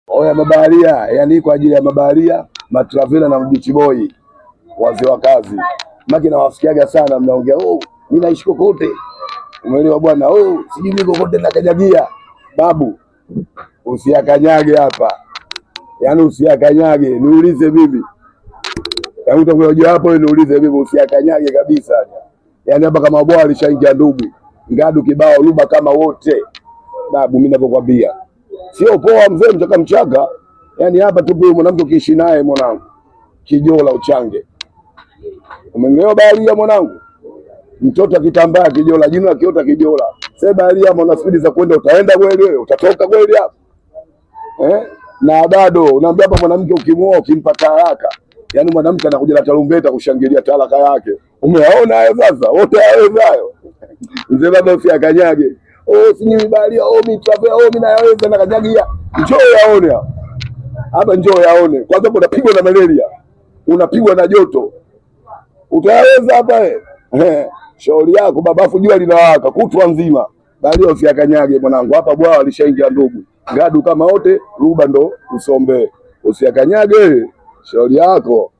Oya mabaharia, yani kwa ajili ya mabaharia, matravela na mabichi boy, wazee wa kazi. Maki nawasikiaga sana mnaongea, oh, mimi naishi kokote. Umeelewa bwana? Oh, sijui mimi kokote nakanyagia. Babu, usiyakanyage hapa. Yaani usiyakanyage, niulize mimi. Yaani utakuja hapo niulize mimi, usiyakanyage kabisa. Yaani hapa kama bwana alishaingia ndugu. Ngadu kibao luba kama wote. Babu, mimi ninapokuambia. Sio poa mzee, mchaka mchaka. Yaani hapa tu mwanamke ukiishi naye mwanangu, kijola uchange. Umeelewa baharia mwanangu? Mtoto akitambaa kijola, jino akiota kijola. Sasa baharia mwana spidi za kwenda, utaenda kweli wewe? Utatoka kweli hapa? Eh? Na bado unaambia hapa mwanamke ukimuoa ukimpa talaka. Yaani mwanamke anakuja na tarumbeta kushangilia talaka yake. Umewaona hayo sasa? Wote hawezi hayo. Mzee baba usiakanyage. Oh, sijui baharia, oh mimi travel, oh mimi nayaweza na kanyagia. Njoo yaone hapa. Hapa njoo yaone. Kwanza unapigwa na malaria. Unapigwa na joto. Utayaweza hapa eh? Shauri yako baba, afu jua linawaka kutwa nzima. Baharia usiakanyage mwanangu. Hapa bwawa alishaingia ndugu. Ngadu kama wote, ruba ndo usombee. Usiakanyage, shauri yako.